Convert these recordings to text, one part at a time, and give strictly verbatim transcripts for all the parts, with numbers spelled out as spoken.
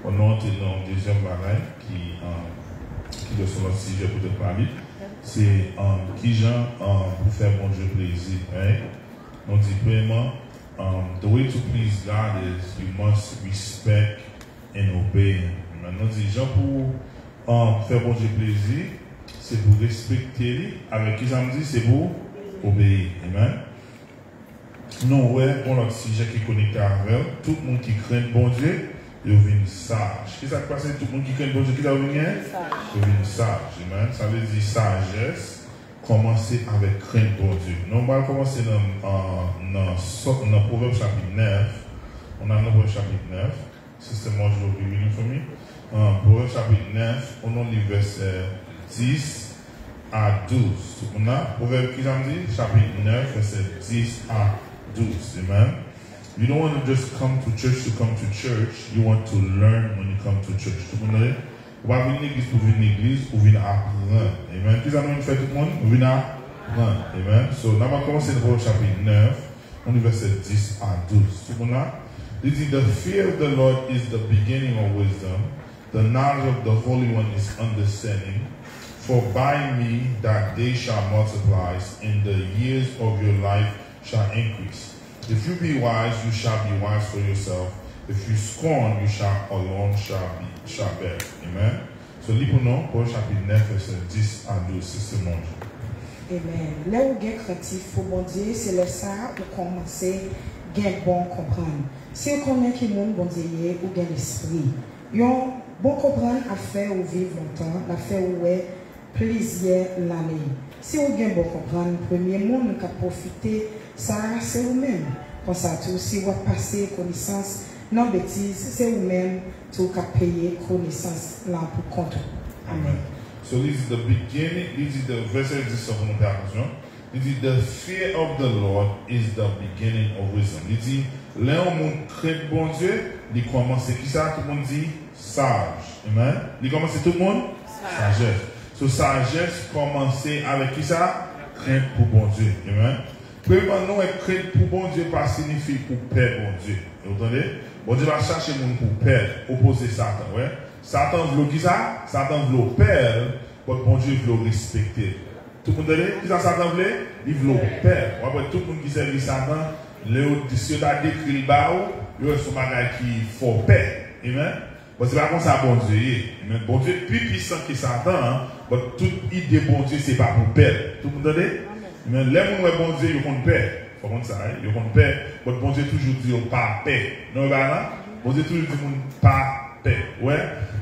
Bon, nou antre nan yon dezyèm bagay ki, um, ki dwe se yon lòt sijè poutèt pa li. Se, um, kijan, um, pou fè Bondye plezi, right? Nou di premyèman, um, the way to please God is you must respect and obey him. Amen. Nou di jan pou, um, fè Bondye plezi, se pou respekte li. Avèk ki sa m di? Se pou obeyi. Amen. Nou wè yon lòt sijè ki konekte avè l. Tout moun ki krenn Bondye, yo vin saj. Kisa k pase? Tout moun ki krenn Bondye, kisa yo vin gen? Saj. Yo vin saj. Amen. Sa vle di sajès kòmanse avèk krent Bondye. Nou pral kòmanse nan, uh, nan, sòt nan Pwovèb chapit nèf. On a nan Pwovèb chapit nèf. Sister Marjorie, will you read it for me? Uh, Pwovèb chapit nèf, on a li vèsè dis a douz. Tout moun la? Pwovèb ki sa m di? Chapit nèf, vèsè dis a douz. Amen. You don't want to just come to church to come to church. You want to learn when you come to church. Tout moun tande? Ou pa vin legliz pou vin legliz, ou vin aprann. Amen. Ki sa nou vin fè tout moun? Nou vin aprann. Amen. So, n ap kòmanse nan Pwovèb chapit nèf, on a li vèsè dis a douz. Tout moun la? Li di, "The fear of the Lord is the beginning of wisdom. The knowledge of the Holy One is understanding. For by me that day shall multiply, and the years of your life shall increase. If you be wise, you shall be wise for yourself. If you scorn, you shall alone shall be, shall bear." Amen. So, li pou nou, Pwovèb chapit nèf, vèsè dis a douz, Sister Marjorie. Amen. Lè ou gen krentif pou Bondye, se lè sa a ou kòmanse gen bon konprann. Si w konnen ki moun Bondye ye, ou gen lespri. Yon bon konprann ap fè ou viv lontan, l ap fè ou wè plizyè lane. Si w gen bon konprann, premye moun k ap pwofite sa a, se ou menm. Konsa tou, si w ap pase konesans nan betiz, se ou menm tou k ap peye konesans lan pou kont ou. Amen. So, li di the beginning, li di the, vèsè dis la pou nou peye atansyon. Li di, "The fear of the Lord is the beginning of wisdom." Li di, lè yon moun krent Bondye, li kòmanse kisa? Tout moun di, saj. Amen. Li kòmanse tout moun? Saj. Sajès. So, sajès kòmanse avèk kisa? Krent pou Bondye. Amen. Premyèman, nou wè krent pou Bondye pa siyifi ou pè Bondye. Ou tande? Bondye pa chache moun pou pè l, opoze Satan, wè. Satan vle w kisa? Satan vle w pè l, but Bondye vle w respekte l. Tout moun tande? Kisa Satan vle? Li vle w pè l. W ap wè tout moun ki sèvi Satan, lè yo, si yo ta dekri l ba ou, yo wè se yon bagay ki fè w pè. Amen. Bon, se pa konsa Bondye ye. Amen. Bondye pi pwisan ke Satan an, but tout ide Bondye se pa pou pè l. Tout moun tande? Amen. Lè moun wè Bondye, yo konn pè. Fò konn sa, wi. Yo konn pè, but Bondye toujou di yo pa pè. Non, e pa la? Bondye toujou di moun pa pè. Wè?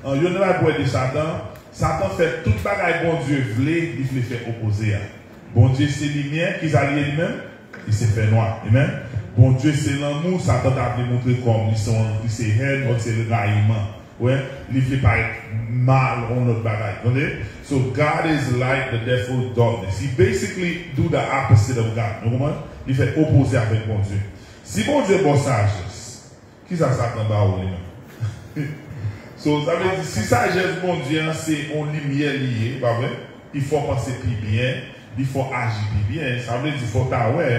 An, youn nan bagay pou wè de Satan, Satan fè tout bagay Bondye vle, li vle fè opoze a. Bondye se limyè, kisa li ye li menm? Li se fènwa. Amen. Bondye se lanmou, Satan ta vle montre kòm li se yon, li se hèn, li se rayiman. Wè, li vle parèt mal, yon lòt bagay. Tande? So, God is light, the devil darkness. He basically do the opposite of God. Nou konprann? Li fè opoze avèk Bondye. Si Bondye ba w sajès, kisa Satan ba ou li menm? So, sa vle di, si sajès Bondye an se yon limyè li ye, pa vre? Li fè w panse pi byen, li fè w aji pi byen. Sa vle di, fò w ta wè,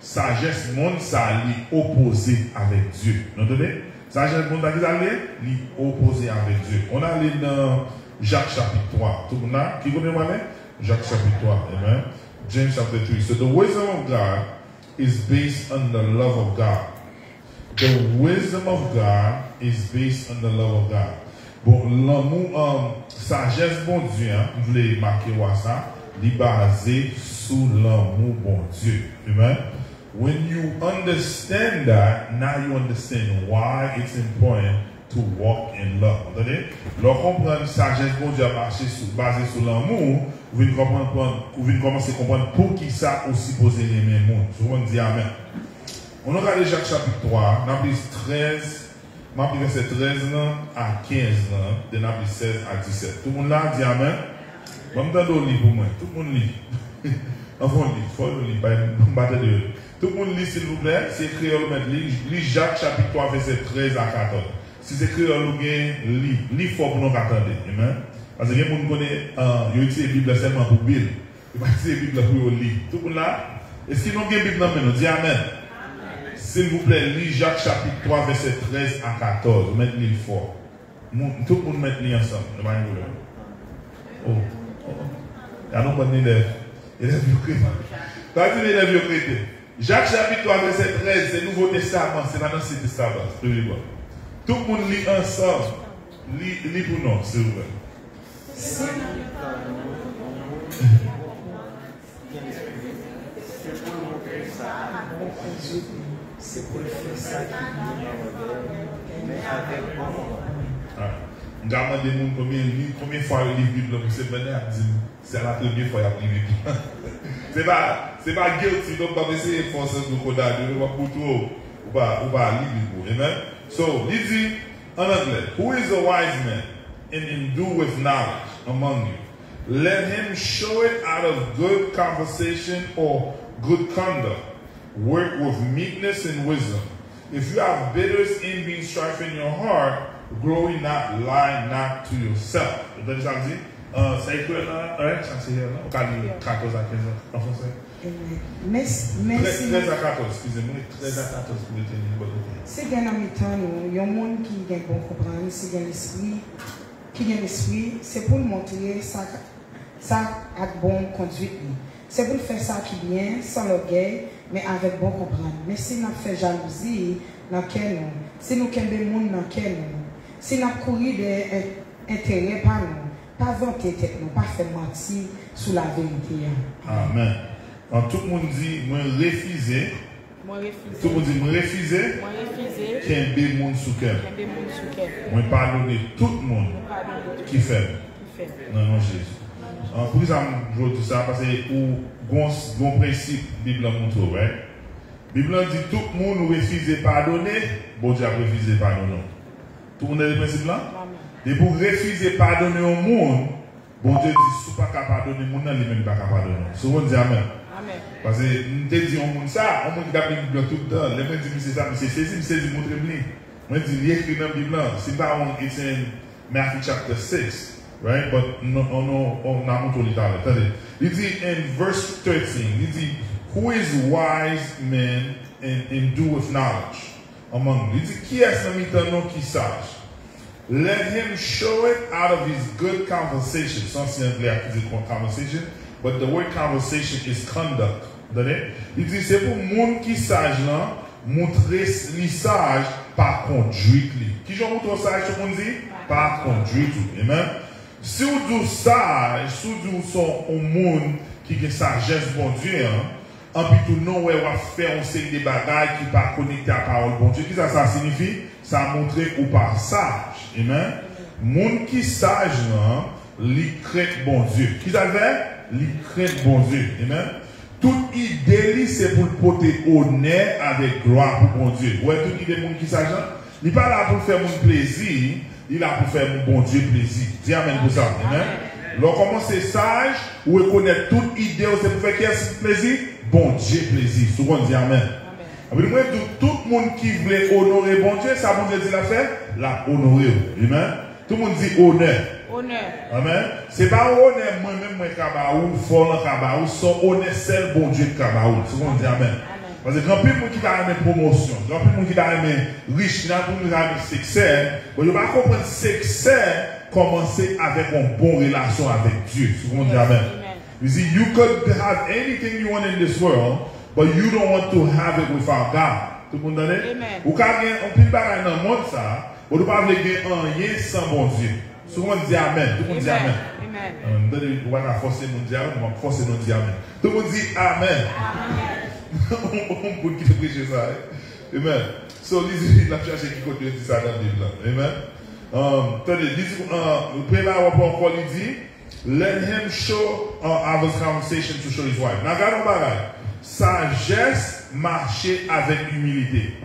sajès mond sa li opoze avèk Dye. Nou tande? Sajès mond sa ki sa li ye? Li opoze avèk Dye. On ale nan Jak chapit twa. Tout moun la? Ki kote nou ale? Jak chapit twa. Amen. James chapter three. So the wisdom of God is based on the love of God. The wisdom of God is based on the love of God. Bon, lanmou, um, sajès Bondye an, m vle make w a sa, li baze sou lanmou Bondye. Amen. When you understand that, now you understand why it's important to walk in love. Ou tande? Lè w konprann sajès Bondye a baze sou, baze sou lanmou, ou vin konprann, ou vin kòmanse konprann poukisa ou sipoze renmen moun. Sou konn di amèn. Ann nou gade Jak chapit twa, n ap li trèz, m ap li vèsè trèz lan a kenz lan, then n ap li sèz a disèt. Tout moun la, di amèn. Ban m tande w li pou mwen. Tout moun li. Anfen, w li. Fò nou li. M pa tande yo. Tout moun li, silvouplè. Se kreyòl ou mèt li. Li Jak chapit twa, vèsè trèz a katòz. Si se kreyòl ou gen, li. Li fò pou nou ka tande. Amen. Paske gen moun konnen, ah, yo itilize Bib la sèlman pou bil. Yo pa itilize Bib la pou yo li. Tout moun la? Èske nou gen Bib nan men nou? Di amèn. Silvouplè, li Jak chapit twa, vèsè trèz a katòz. Ou mèt li l fò. Moun, tout moun mèt li ansanm, nou pa gen pwoblèm. Oh, oh, oh. Gade yon bann elèv. Elèv yo krete. Gade elèv yo krete. Jak chapit twa vèsè trèz, se Nouvo Testaman, se pa Ansyen Testaman, se premye bò. Tout moun li ansanm, li, li pou nou, silvouplè. Se pou l montre sa ak bon kondwit li. Se pou l fè sa ki byen nan wè l, men avèk bon konprann. Ah. M ka mande moun konbyen li, konbyen fwa yo li Bib la pou semèn nan, y ap di m se la premye fwa y ap li Bib la. Se pa, se pa guilty, non, m p ap eseye fòse nou kondane w, non, m ap montre w, ou pa, ou pa li Bib ou. Amen? So, li di, an anglè, "Who is a wise man and endue with knowledge among you? Let him show it out of good conversation or good conduct. Work with meekness and wisdom. If you have bitterness, envy, and strife in your heart, glory not, lie not to yourself." Ou tande sa m di? Ah, sa ekri la, right? Sa se la. Ou ka li katòz a kenz an, an fransè. Amen. Mès-, mèsi. Trèz a katòz, eskize m, wi, trèz a katòz pou rete li bò kote. Si gen nan mitan nou yon moun ki gen bon konprann, si gen lespri, ki gen lespri, se pou l montre sa, sa ak bon kondwit li. Se pou l fè sa ki byen, san lògèy, men avèk bon konprann. Men si n ap fè jalouzi nan kè nou, si nou kenbe moun nan kè nou, si n ap kouri dèyè en-, enterè pa nou, pa vante tèt nou, pa fè manti sou laverite a. Amen. An, tout moun di, "Mwen refize." Mwen refize. Tout moun di, "Mwen refize." Mwen refize. Kenbe moun sou kè m. Kenbe moun sou kè m. Mwen padone tout moun. Mwen padone tout ki fè m. Ki fè m. Nan non Jezi. An, poukisa m jwe di sa? Paske ou gon, gon prensip Bib la montre w, right? Bib la di tout moun ou refize padone, Bondye ap refize padone w. Tout moun tande prensip la? Amen. Depi w refize padone yon moun, Bondye di, si w pa ka padone moun nan, li menm li pa ka padone w. Si w konn di amen. Amen. Paske m te di yon moun sa, yon moun ki t ap li Bib la tout tan, lè mwen di misye sa, misye sezi, misye di, "Montre m li." Mwen di, "Li ekri nan Bib la." Si m pa wrong, it's in Matthew chapter six, right? But nou, nou, nou, n a montre w li talè. Tande. Li di, in verse thirteen, li di, "Who is wise man and, and do with knowledge among you?" Li di, "Kiyès nan mitan nou ki saj? Let him show it out of his good conversation." Se yon ti anglè a ki di con-, conversation, but the word conversation is conduct. Tande? Li di, se pou moun ki saj lan montre s-, li saj pa kondwit li. Kijan w montre w saj, tout moun di? Pa kondwit ou. Amen? Si w di w saj, si w di w se yon moun ki gen sajès Bondye an, anpi tou nou wè w ap fè yon seri de bagay ki pa konekte a pawòl Bondye. Kisa sa siyifi? Sa montre ou pa saj. Amen? Moun ki saj lan, li krent Bondye. Kisa l fè? Li krent Bondye. Amen? Tout ide li se pou l pote onè avèk glwa pou Bondye. Ou wè tout ide moun ki saj lan? Li pa la pou l fè moun plezi, li la pou fè Bondye plezi. Di amen pou sa. Amen. Lè w kòmanse saj, ou rekonèt tout ide w se pou fè kiyès plezi? Bondye plezi. Si w konn di amen. Amen. Anpi mwen di w, tout moun ki vle onore Bondye, sa Bondye di l ap fè? L ap onore w. Amen. Tout moun di onè. Onè. Amen. Se pa yon onè mwen menm mwen ka ba ou, fò w lan ka ba ou, se yon onè sèl Bondye ki ka ba ou. Si w konn di amen. Amen. Paske gen anpil moun ki ta renmen pwomosyon, gen anpil moun ki ta renmen rich, gen anpil moun ki ta renmen siksè, men yo pa konprann siksè kòmanse avèk yon bon relasyon avèk Dye. Si w konn di amen. Amen. You see, you could have anything you want in this world, but you don't want to have it without God. Tout moun tande? Amen. Ou ka gen anpil bagay nan mond sa, but ou pa vle gen anyen san Bondye. Si w konn di amen, tout moun di amen. Amen. Amen. M tande ou pa ka fòse moun di amen, m ap fòse nou di amen. Tout moun di amen. Amen. Yon moun ki te preche sa, wi. Amen. So, li di, l ap chache ki kote yo di sa nan Bib la. Amen. Um, tande, li di, uh, premye rapò ankò, li di, let him show, uh, have a conversation to show his wife. Nan gade yon bagay, sajès mache avèk imilite.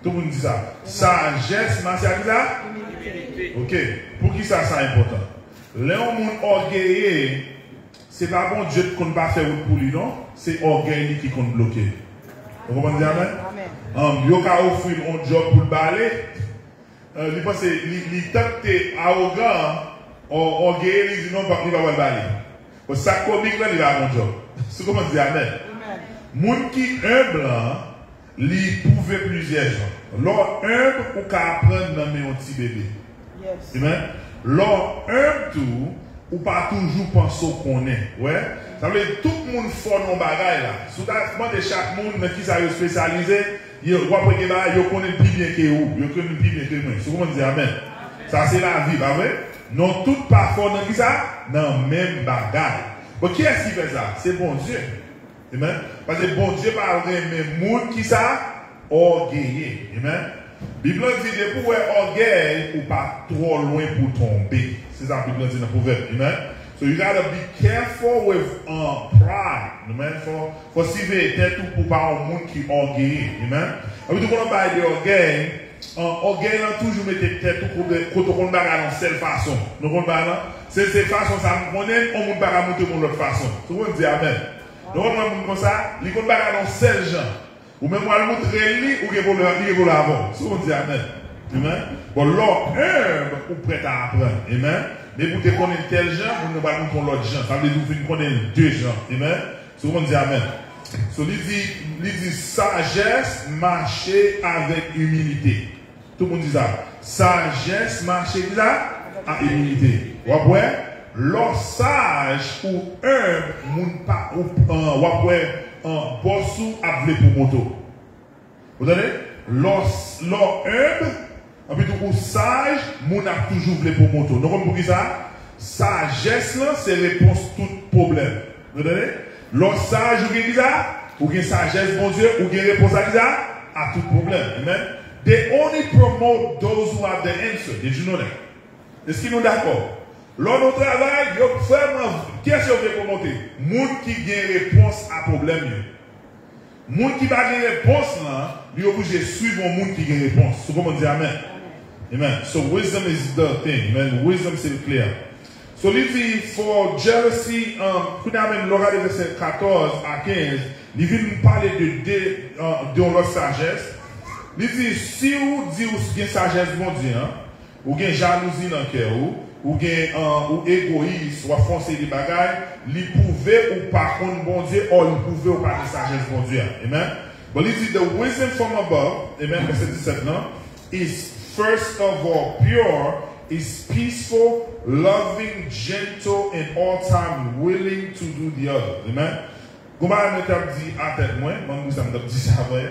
Tout moun di sa. Sajès mache ak sa? Imilite. Ok. Poukisa sa enpòtan? Lè yon moun ògeye, se pa Bondye ki konn pa fè wout pou li, non. Se ògèy li ki konn bloke. Ou konprann di amen? Amen. Um, yo ka ofri l yon djòb pou l bale. Eh, li panse, li, li tank te awogan, ò-, ògeye, li di non, pa, li pa pral bale. Bon, sa komik lan, li pa bon djòb. Si w konprann di amen. Amen. Moun ki enb lan, li pwouve plizyè jan. Lè w enb, ou ka aprann nan men yon ti bebe. Amen. Lè w enb tou, ou pa toujou panse w konnen. Wè? Sa vle di tout moun fò nan yon bagay la. Si w ta mande chak moun nan kisa yo espesyalize, yo, w ap wè gen bagay yo konnen pi byen ke ou, yo konnen pi byen ke mwen. Si w konprann, di amen. Sa se lavi, pa vre? Nou tout pa fò nan kisa? Nan menm bagay. Bon, kiyès ki fè sa? Se Bondye. Amen. Paske Bondye pa renmen moun ki sa? Ògeye. Amen. Bib lan di depi w wè ògèy, ou pa twò lwen pou tonbe. Se sa Bib lan di nan Pwovèb. Amen. So you gotta be careful with uh, pride. Amen. Fò, fò siveye tèt ou pou pa yon moun ki ògeye. Amen. Anpi tou konn bay de ògèy, uh, ògèy lan toujou mete tèt ou kote, kote w konn bagay yon sèl fason. Nou konn bagay lan? Se, se fason sa m konnen, yon moun pa ka montre m yon lòt fason. Si w konn di amen. Nou konn wè moun konsa, li konn bagay yon sèl jan. Ou menm w al moutre l li, ou gen pwoblèm, li gen pwoblèm avè w. Si w konn di amen. Amen. Bon, lè w enb, ou prèt a aprann. Amen. Depi w te konnen tèl jan, moun nan pral montre w lòt jan. Sa vle di ou fin konnen l de jan. Amen. Si w konn di amen. So, li di, li di sajès mache avèk imilite. Tout moun di sa. Sajès mache ki sa? A imilite. W ap wè, lè w saj ou enb, moun pa, ou, an, w ap wè, an, bòs ou ap vle pwomote w. Ou tande? Lè w s- lè w enb, anpi tou ou saj, moun ap toujou vle pwomote w. Nou konn poukisa? Sajès lan se repons tout pwoblèm. Nou tande? Lè w saj, ou gen kisa? Ou gen sajès Bondye, ou gen repons a kisa? A tout pwoblèm. Amen. They only promote those who have the answer. Did you know that? Èske nou dakò? Lè w nan travay, yo vrèman, kiyès yo vle pwomote? Moun ki gen repons a pwoblèm yo. Moun ki pa gen repons lan, li oblije swiv yon moun ki gen repons. Si w konprann, di amen. Amen. So wisdom is the thing, man. Wisdom se l kle a. So li di, for jealousy, um, kounye a menm, lè w gade vèsè katòz a kenz, li vin pale de, de, uh, de yon lòt sajès. Li di, si w di w gen sajès Bondye an, ou gen jalouzi nan kè ou, ou gen, uh, ou egoyis, w ap fè yon seri de bagay, li pwouve ou pa konn Bondye, or li pwouve ou pa gen sajès Bondye a. Amen. But li di, the wisdom from above, amen, vèsè disèt lan, is first of all pure, is peaceful, loving, gentle, and all time willing to do the other. Amen. Gon bagay mwen t ap di a tèt mwen, mwen menm sa m t ap di sa avè.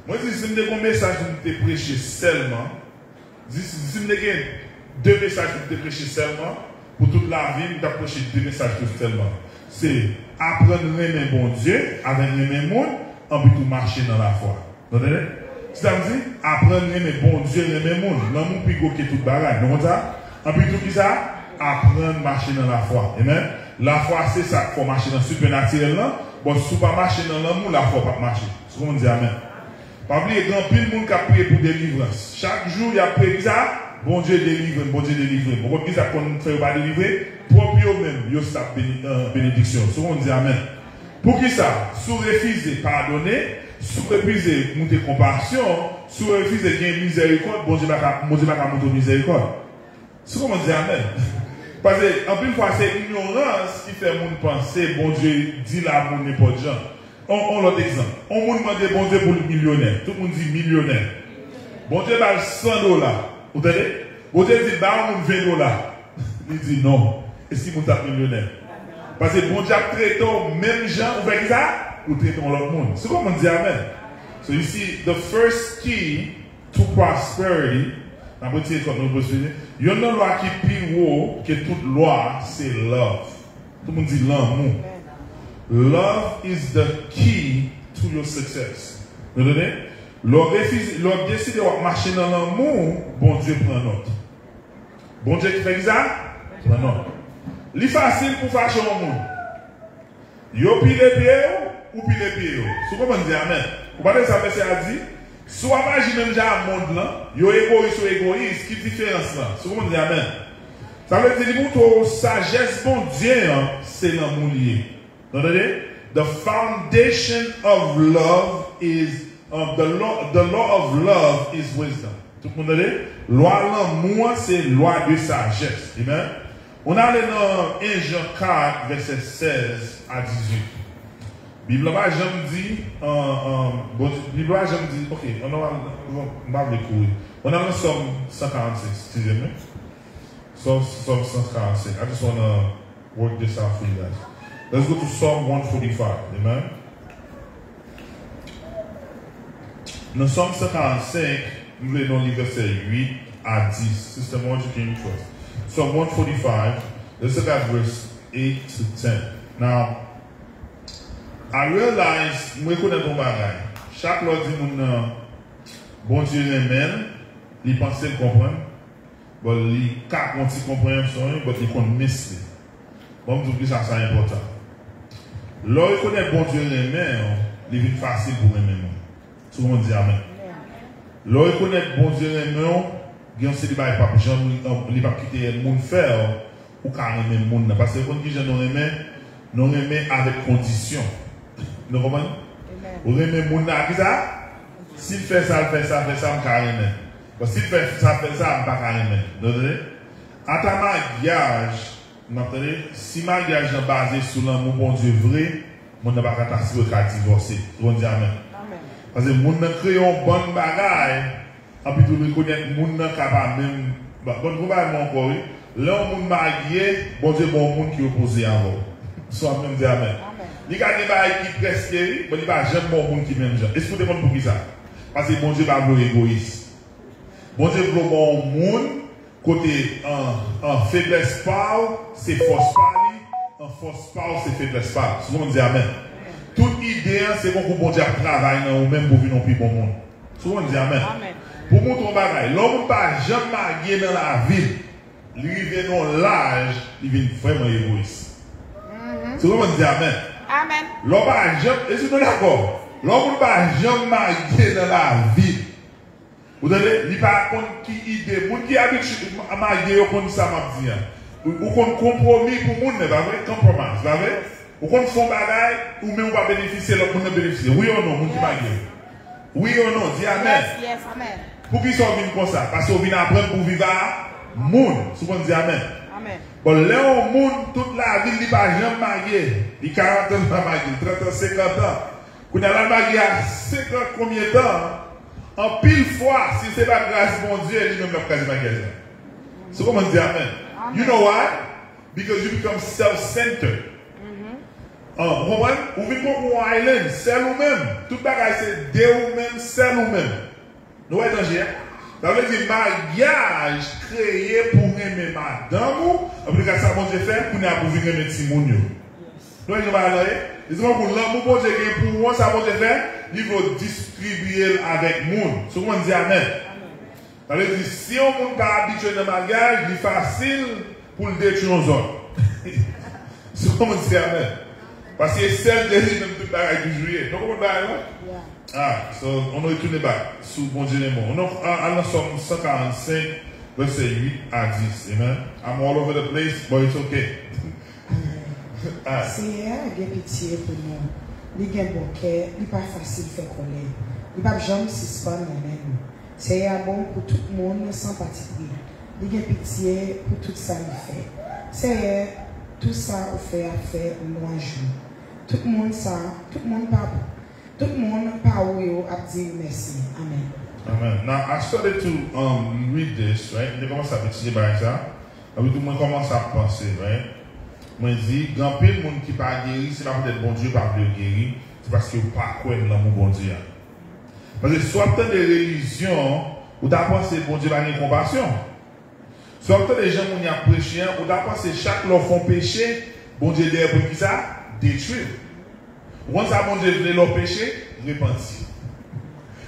Mwen di, si m te gon mesaj pou m te preche sèlman, di, si m te gen de mesaj pou m te preche sèlman, pou tout lavi m, m t ap preche de mesaj tou sèlman. Se aprann renmen Bondye avèk renmen moun, anpi tou mache nan lafwa. Nou tande? Sa m di, aprann renmen Bondye, renmen moun. Lanmou pi gwo ke tout bagay. Nou konn sa? Anpi tou ki sa? Aprann mache nan lafwa. Amen. Lafwa se sa k fè w mache nan sipenatirèl lan. Bon, si w pa mache nan lanmou, lafwa w p ap mache. Si w konn di amen. Pa bliye, gen anpil moun k ap priye pou delivrans. Chak jou, y ap priye ki sa? Bondye delivre m, Bondye delivre m. Ou konn ki sa k konn fè yo pa delivre? Pwòp yo menm, yo sap beni- euh, benediksyon. Si w konn di amen. Poukisa? Si w refize padone, si w refize montre konpasyon, si w refize gen mizèrikòd, Bondye pa ka, Bondye pa ka montre w mizèrikòd. Si w konprann, di amen. Paske anpil fwa se inyorans ki fè moun panse Bondye di lanmou nenpòt jan. On, on lòt egzanp. On moun mande Bondye pou l milyonè. Tout moun di milyonè. Bondye ba l san dola. Ou tande? Bondye di ba yon moun ven dola. Li di non. Èske moun sa ap milyonè? Paske Bondye ap trete w menm jan ou fè ki sa? Ou trete yon lòt moun. Si w konprann, di amen. So you see, the first key to prosperity, n ap retire kòb nou posede. Youn nan lwa ki pi wo ke tout lwa, se love. Tout moun di lanmou. Love is the key to your success. Nou tande? Lè w refize, lè w deside w ap mache nan lanmou, Bondye pran nòt. Bondye ki fè ki sa? Pran nòt. Li fasil pou fache yon moun. Yo pile pye yo, ou pile pye yo. Si w konprann, di amen. Ou pa tande sa vèsè a di? Si w ap aji menm jan a mond lan, yo egoyis, ou egoyis, ki diferans lan? Si w konprann, di amen. Sa vle di, li montre w sajès Bondye an, se lanmou li ye. Nou tande? The foundation of love is, um, the law, the law of love is wisdom. Tout moun tande? Lwa lanmou an se lwa de sajès. Amen. On ale nan en Jan kat, vèsè sèz a dizuit. Bib la pa janm di, an, an, bon, Bib la pa janm di, ok, on al, bon, m pa vle kouri. On al nan Sòm san karannsenk, eskize m, wi. Psalm, Psalm cent quarante-cinq. I just want to work this out for you guys. Let's go to Psalm one forty-five. Amen. Nan Psalm cent quarante-cinq, m vle nou li vèsè uit a dis. Sister Margie, can you trust? Psalm one forty-five, let's look at verse eight to ten. Now, I realize, m rekonèt yon bagay. Chak lè w di moun nan, Bondye renmen l, li panse l konprann, bon, li ka gon ti konpreyansyon, wi, but li konn miss li. Bon, m di w kisa sa enpòtan. Lè w rekonèt Bondye renmen w, li vin fasil pou renmen moun. Si w konprann, di amèn. Lè w rekonèt Bondye renmen w, gen yon seri bagay p ap janm, li p ap kite moun fè w, ou ka renmen moun nan. Paske w konn kijan nou renmen? Nou renmen avèk kondisyon. Nou konprann? Ou renmen moun nan ak kisa? Si l fè sa, l fè sa, fè sa, m ka renmen. Bon, si l fè sa, fè sa, m pa ka renmen. Nou tande? Ata maryaj, n ap tande, si maryaj lan baze sou lanmou Bondye vre, moun nan pa ka ta sipoze ka divòse. Ou konn di amèn. Paske moun nan kreye yon bann bagay, anpi tou rekonèt moun nan ka pa menm. Bon, bon, bon bagay mwen ankò, wi. Lè yon moun marye, Bondye ba w yon moun ki opoze avè w. Si w ap menm di amèn. Li ka gen bagay ki prèske, wi, men li pa janm ba w moun ki menm jan. Èske w te konn poukisa? Paske Bondye pa vle w egoyis. Bondye vle w ba w yon moun kote an, an feblès pa w, se fòs pa li, an fòs pa w, se feblès pa l. Si w konprann, di amèn. Tout ide an, se konkou Bondye ap travay nan ou menm pou w vin yon pi bon moun. Si w konprann, di amèn. Pou montre yon bagay, lè yon moun pa janm marye nan lavi l, li rive nan yon laj, li vin vrèman egoyis. Si w konprann, di amèn. Lè w pa janm, èske nou dakò? Lè yon moun pa janm marye nan lavi l, ou tande? Li pa konn ki ide. Moun ki abitye marye yo konn sa m ap di an. Ou, ou konn konpwomi pou moun nan, pa vre? Compromise, pa vre? Ou konn fè yon bagay, ou menm ou pa benefisye, lòt moun nan benefisye. Wi ou non, moun ki marye? Wi ou non? Di amèn. Poukisa w vin konsa? Paske w vin aprann pou w viv a moun. Si w konn, di amèn. Bon, lè yon moun, tout lavi l, li pa janm marye. Li karant an, li pa marye. Trant an, senkant an. Kounye a, l al marye a senkant konbyen tan? Anpil fwa, si se pa gras Bondye, li menm l ap kraze maryaj la. Si w konprann, di amèn. You know why? Because you become self-centered. Ou konprann? Ou vin konkou yon island, sèl ou menm. Tout bagay se de ou menm, sèl ou menm. Nou wè danje a? Sa vle di maryaj kreye pou renmen madanm ou, anpil ka sa Bondye fè, kounye a pou vin renmen timoun yo. Nou wè jan bagay la ye? Li di mwen pou lanmou Bondye gen pou ou an, sa Bondye fè, li vle w distribiye l avèk moun. Si w konprann, di amèn. Sa vle di, si yon moun pa abitye nan maryaj, li fasil pou l detwi yon zòn. Si w konprann, di amèn. Paske sèl Jezi menm tout bagay toujou ye. Nou konprann bagay la? Ah, so, ann retounen back sou Bondye renmen w. Nou, al nan Sòm san karannsenk, vèsè uit a dis. Amen. I'm all over the place, but it's okay. Seyè a gen pitye pou nou. Li gen bon kè, li pa fasil fè kòlè. Li p ap janm sispann renmen nou. Seyè a bon pou tout moun san patipri. Li gen pitye pou tout sa li fè. Seyè, tou sa ou fè ap fè lwanj ou. Tout moun sa, tout moun pa Tout moun pa ou yo ap di ou mèsi. Amèn. Amen. Now, I started to um, read this, right? M te kòmanse ap etidye bagay sa. Epi tou mwen kòmanse ap panse, right? Mwen di, gen anpil moun ki pa geri, se pa poutèt Bondye pa vle yo geri, se paske yo pa kwè nan lanmou Bondye a. Paske si w ap tande relijyon, ou ta panse Bondye pa gen konpasyon. Si w ap tande jan moun yo ap preche an, ou ta panse chak lè w fè yon peche, Bondye dèyè pou l kisa? Detwi w. Ou konn sa Bondye vle lè w peche? Repanti.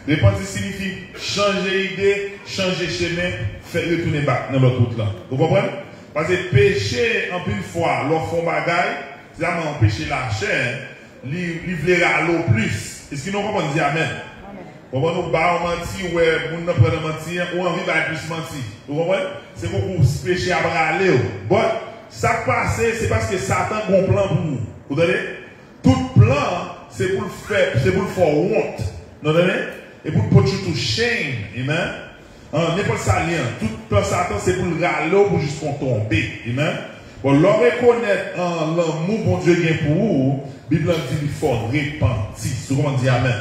Repanti siyifi chanje ide, chanje chemen, fè retounen back nan lòt wout lan. Ou konprann? Paske peche, anpil fwa, lè w fè yon bagay, se sèlman yon peche lachè, li, li vle rale w plis. Èske nou konprann? Di amèn. Konprann? Ou ba yon manti, ou wè moun nan pran nan manti an, ou anvi bay plis manti. Ou konprann? Se konkou peche ap rale w. But, sa k pase, se paske Satan gen yon plan pou ou. Ou tande? Tout plan, se pou l fè, se pou l fè w wont. Nou tande? E pou l put you to shame. Amen. An, nenpòt sa l ye an, tout plan Satan se pou l rale w pou jis kon tonbe. Amen. Bon, lè w rekonèt an lanmou Bondye gen pou ou, Bib lan di li fè w repanti. Si w konprann di amèn.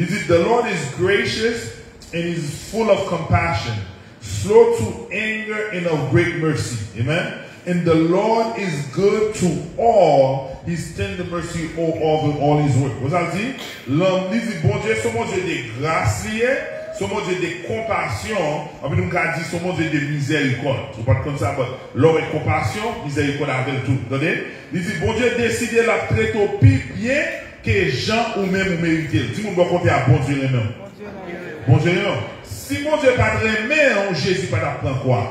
Li di, The Lord is gracious and is full of compassion. slow to anger and of great mercy. Amen. And the Lord is good to all, his tender mercy over all his work. Wè sa l di? Lanm, li di Bondye se yon Bondye de gras li ye, se yon Bondye de konpasyon, anpi nou ka di se yon Bondye de mizèrikòd. Ou pa t konn sa, but lè w wè konpasyon, mizèrikòd avè l tou. Tande? Li di Bondye deside l ap trete w pi byen ke jan ou menm ou merite l. Di moun bò kote a, Bondye renmen w. Bondye renmen w. Si Bondye pa t renmen w, Jezi pa t ap pran kwa.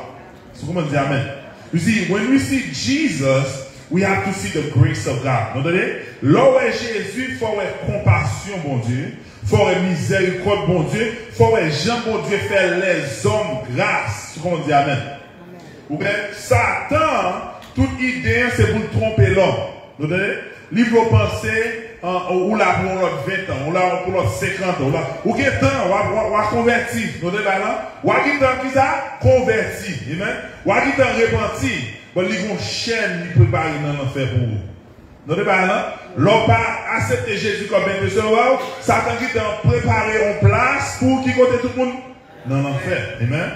Sou kòman di amen? You see, when we see Jesus, we have to see the grace of God. Nou tande? Lè w wè Jezi, fò w wè konpasyon Bondye, fò w wè mizèrikòd Bondye, fò w wè jan Bondye fè lèzòm gras. Sou kòman di amen? Ou wè, Satan, tout ide an se pou l twonpe lòm. Nou tande? Li vle w panse, an, ou la pou yon lòt ven tan, ou la pou lòt senkant an, ou la, ou gen tan, w a, w a, w a konvèti. Nou tande bagay lan? W a gen tan ki sa? Konvèti. Amen. W a gen tan repanti. Bon, li gon chèn li prepare nan lanfè pou ou. Nou tande bagay lan? Lè w pa aksepte Jezi kòm Mèt Sovè w, Satan gen tan prepare yon plas pou ou ki kote tout moun? Nan lanfè. Amen.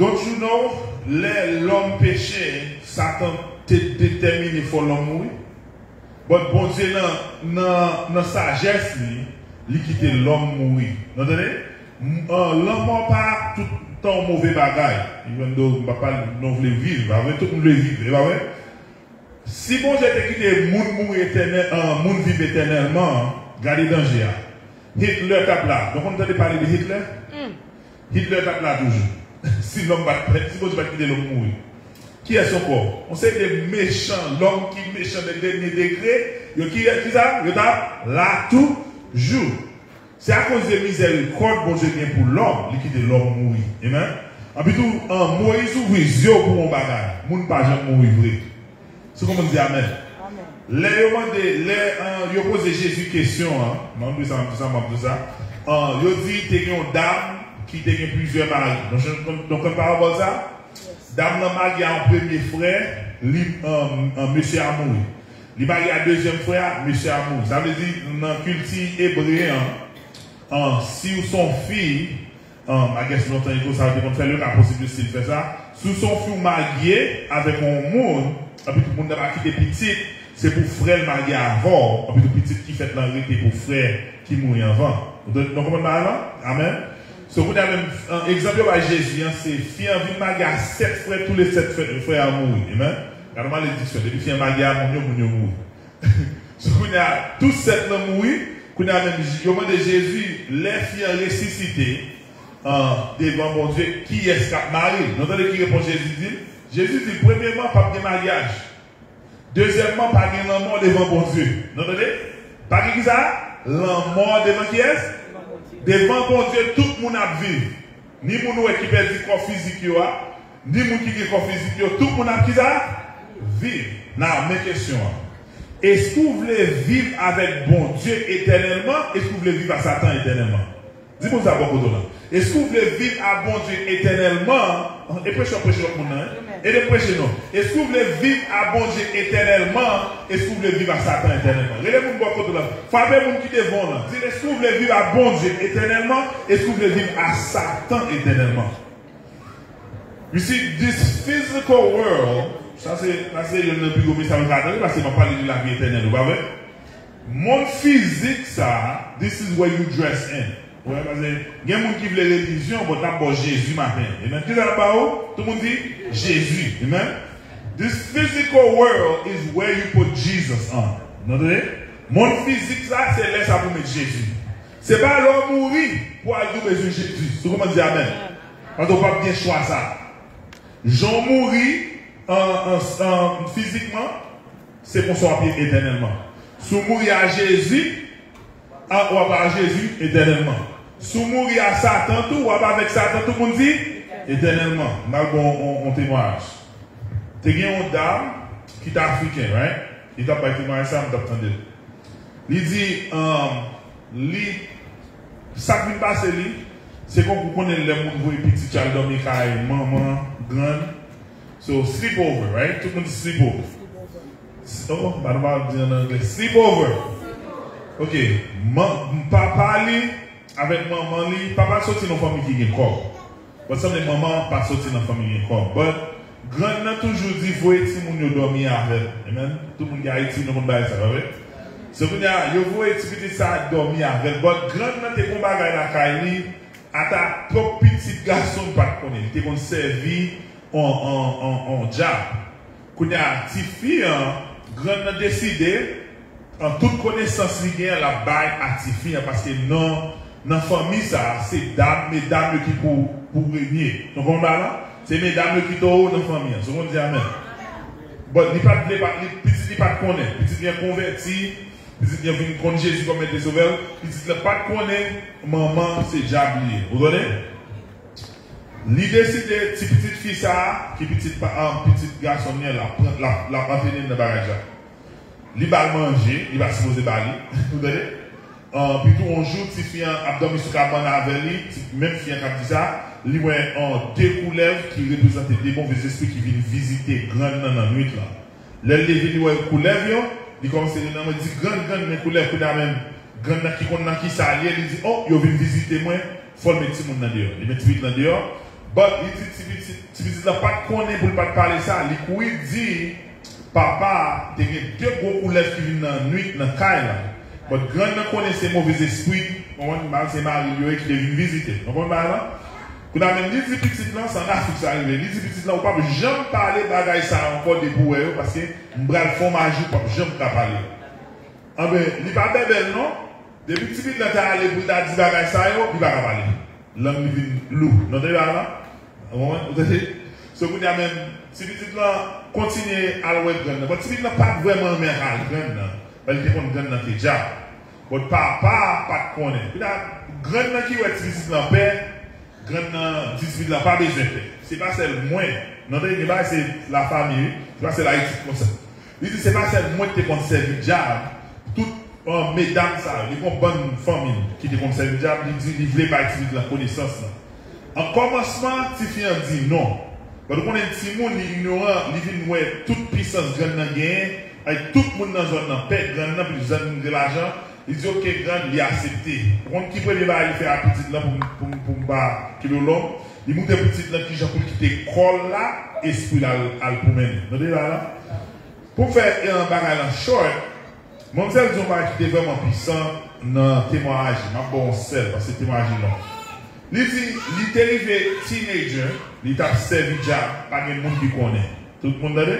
Don't you know, lè lòm peche, Satan te detèmine fò lòm mouri. But Bondye nan, nan, nan sajès li, li kite lòm mouri. Nou tande? M- an, lanmò pa tout tan yon move bagay. Even though m pa pale, nou vle viv, pa vre? Tout moun vle viv, e pa vre? Si Bondye te kite moun mouri etènèl, an, moun viv etènèlman, gade danje a. Hitler t ap la. Nou konn tande pale de Hitler? Hitler t ap la toujou. Si lòm pa t, si Bondye pa t kite lòm mouri. Kiyès ankò? Yon seri de mechan, lòm ki mechan de dènye degre, yo ki, ki sa? Yo t ap la toujou. Se akoz de mizèrikòd Bondye gen pou lòm, li kite lòm mouri. Amen. Anpi tou, an, Moyiz ouvri zye w pou yon bagay. Moun pa janm mouri vre. Se kòman di amen? Lè yo mande, lè, an, yo poze Jezi kesyon an, m ap di sa, m ap di sa, m ap di sa. An, yo di te gen yon dam ki te gen plizyè mari. Nou konn, nou konn parabòl sa? Dam nan marye a yon premye frè, li, an, an, mesye a mouri. Li marye a dezyèm frè a, mesye a mouri. Sa vle di, nan kilti ebre an, an, si w se yon fi, an, I guess lontan ago sa yo te konn fè l, yo ka posib yo still fè sa. Si w se yon fi w marye avèk yon moun, anpi tou moun nan pa kite pitit, se pou frè l marye avè w, anpi tou pitit ki fèt lan rete pou frè ki mouri anvan. Nou, nou konprann bagay lan? Amen. So, kounye a menm, an, egzanp yo bay Jezi an, se fi an vin marye a sèt frè, tou le sèt frè, frè an mouri. Amen. Gade malediksyon. Depi fi an marye a moun yo, moun yo mouri. So, kounye a, tou sèt lan mouri. Kounye a menm, yo mande Jezi, lè fi an resisite, an, devan Bondye, kiyès k ap mare l? Nou tande ki repons Jezi di l? Jezi di l, premyèman, p ap gen maryaj. Dezyèmman, pa gen lanmò devan Bondye. Nou tande? Pa gen kisa? Lanmò devan kiyès? Devan Bondye, tout moun ap viv. Ni moun ou wè ki pèdi kò fizik yo a, ni moun ki gen kò fizik yo, tout moun ap kisa? Viv. Now, men kesyon an. Èske w vle viv avèk Bondye etènèlman? Èske w vle viv a Satan etènèlman? Di moun sa bò kote w lan. Èske w vle viv a Bondye etènèlman? E preche w ap preche lòt moun nan, en? Ede m preche non. Èske w vle viv a Bondye etènèlman? Èske w vle viv a Satan etènèlman? Rele moun bò kote w lan. Frape moun ki devan w lan. Di l, èske w vle viv a Bondye etènèlman? Èske w vle viv a Satan etènèlman? You see, this physical world, sa se, sa se youn nan pi gwo mesaj nou ka tande, paske m ap pale de lavi etènèl, ou pa vre? Mond fizik sa, this is where you dress in. Ou wè, paske gen moun ki vle relijyon, but n ap ba w Jezi maten. Amen. Kisa n ap ba ou? Tout moun di, Jezi. Amen. This physical world is where you put Jesus on. Nou tande? Mond fizik sa, se lè sa pou met Jezi. Se pa lè w mouri pou al di w bezwen Jezi. Si w konprann, di amen. Paske w p ap gen chwa sa. Jan w mouri an, an, an, fizikman, se konsa w ap ye etènèlman. Si w mouri a Jezi, a, w ap a Jezi etènèlman. Si w mouri a Satan tou, w ap avèk Satan, tout moun di, etènèlman. M al ba w yon, yon, yon temwayaj. Te gen yon dam ki t afriken, right? Li t ap bay temwayaj sa, m t ap tande l. Li di, um, li, sa k vin pase li, se konk ou konnen lè moun voye pitit yo al dòmi kay manman, grann. So, sleep over, right? Tout moun di sleep over. Oh, ba nou pa di an anglè. Sleep over. Ok. Man, papa li avèk manman li, papa l soti nan fanmi ki gen kòb. But sanble manman an pa t soti nan fanmi gen kòb. But grann nan toujou di voye timoun yo dòmi avè l. Amen. Tout moun ki Ayiti, nou konn bagay sa, pa vre? So kounye a, yo voye ti pitit sa a dòmi avè l. But grann nan te gon bagay lakay li, ata pwòp pitit gason l pa t konnen. Li te konn sèvi on, on, on, on djab. Kounye a, tifi an, grann nan deside, an tout konesans li genyen, l ap bay a tifi an, paske nan, nan fanmi sa a, se dam, medam yo ki pou, pou renye. Nou konprann bagay la? Se medam yo ki towo nan fanmi an. Si w konn di amèn. But li pa t vle, pa, li, pitit li pa t konnen. Pitit li an konvèti, pitit li an vin konn Jezi kòm Mèt e Sovè l. Pitit la pa t konnen manman se dyab li ye. Ou tande? Li deside ti pitit fi sa a, ki pitit pa, ah, pitit gason li an, l ap pran, l ap, l ap antrene l nan bagay djab. Li ba l manje, li pa sipoze ba li. Ou tande? Ah, pi tou, yon jou, tifi an ap dòmi sou kabann avè li, ti, menm fi an k ap di sa, li wè, ah, de koulèv ki reprezante de move zespri ki vin vizite grann nan nan nwit lan. Lè l leve, li wè koulèv yo, li kòmanse rele nan mwen, di, "Grann, grann, men koulèv." Kounye a menm, grann nan ki konn nan ki sa l ye, li di, "Oh, yo vin vizite mwen, fò l met timoun nan deyò." Li met ti pitit lan deyò. But, li di ti pitit, ti pitit lan pa t konnen pou l pa t pale sa, li kouri di papa, te gen de gwo koulèv ki vin nan nwit nan kay la. But, grann nan konnen se move zespri, konprann, se mari l yo ye ki te vin vizite. Konprann bagay la? Kounye a menm, li di pitit lan, se ann Afrik sa rive, li di pitit lan, "Ou p ap janm pale bagay sa a ankò depi w wè yo, paske m pral fè w maji, ou p ap janm ka pale." Anben, li pa bèbè l non. Depi ti pitit lan ta ale pou l ta di bagay sa yo, li pa ka pale. Lang li vin lou. Nou tande bagay la? Ou konprann? Ou tande? So, kounye a menm, ti pitit lan kontinye al wè grann nan. Bon, ti pitit lan pa t vrèman renmen al grann nan. Paske li te konn grann nan te djab. Bon, papa a pa t konnen. Kounye a, grann nan ki wè ti pitit lan pè, grann nan di ti pitit lan pa bezwen pè. Se pa sèl mwen. Nou tande, gen bagay se lafanmi, wi. Se pa sèl Ayiti ki konsa. Li di, "Se pa sèl mwen ki te konn sèvi djab, tout, ah, medam sa yo, li gon bann fanmi ki te konn sèvi djab." Li di, li vle bay ti pitit lan konesans lan. An kòmansman, tifi an di non. But ou konnen timoun, li ignoran, li vin wè tout pisans grann nan genyen, ak tout moun nan zòn nan pè grann nan, pi zòn nan gen lajan, li di, "Oke, grann," li aksepte. Ou konn ki premye bagay li fè a pitit lan pou, pou, pou m pa kenbe w long? Li montre pitit lan kijan pou l kite kò l la, espri l al, al pwomennen. Nou tande bagay la? Pou m fè, eh, bagay lan short, manmzèl di yon bagay ki te vrèman pwisan nan temwayaj li. M ap ba w yon sèl, paske temwayaj li long. Li di, li te rive teenager, li t ap sèvi djab, pa gen moun ki konnen. Tout moun tande?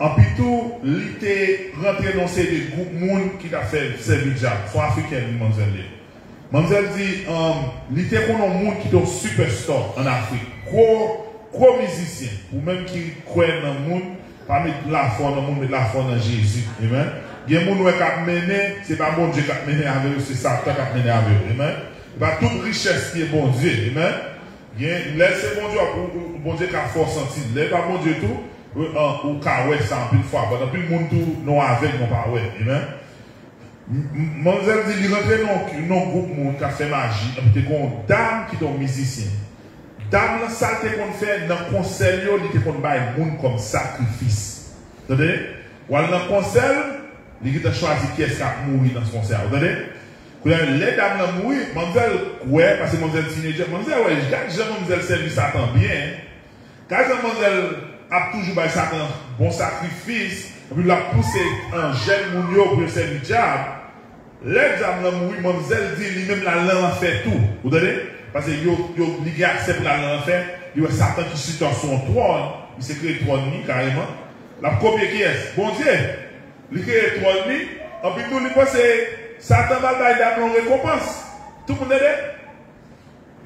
Anpi tou, li te rantre nan yon seri de gwoup moun ki t ap fè sèvi djab. Se yon Afriken, manmzèl li. Manmzèl di, um, li te konn yon moun ki te yon superstar ann Afrik. Gwo, gwo mizisyen. Ou menm ki kwè nan moun, pa met lafwa nan moun, met lafwa nan Jezi. Amen. Gen moun wè k ap mennen, se pa Bondye k ap mennen avè yo, se Satan k ap mennen avè yo. Amen. E pa tout richès ki e Bondye. Amen. Gen, lè se Bondye, ou, ou, Bondye ka fè w santi. Lè e pa Bondye tou, ou, ou ka wè sa anpil fwa. But anpil moun tou, nou avèg, nou pa wè. Amen. M-, m-, manmzèl di li rantre nan, nan gwoup moun k ap fè maji, epi te gen yon dam ki te yon mizisyen. Dam lan, sa l te konn fè nan konsè l yo, li te konn bay moun kòm sakrifis. Tande? W al nan konsè l, li gentan chwazi kiyès k ap mouri nan konsè a. Ou tande? Kounye a, lè dam lan mouri, manmzèl wè, paske manmzèl teenager, manmzèl wè, gad jan manmzèl sèvi Satan byen. Gad jan manzèl ap toujou bay Satan bon sakrifis, epi l ap pouse, ah, jèn moun yo pou yo sèvi dyab. Lè dyab lan mouri, manzèl di li menm l al nan lanfè tou. Ou tande? Paske yo, yo, li gen aksè pou l al nan lanfè. Li wè Satan ki chita sou yon twòn. Misye kreye twòn li, kareman. L ap kopye kiyès? Bondye. Li kreye twòn li. Anpi tou, li panse Satan pral bay dyab lan yon rekonpans. Tout moun tande?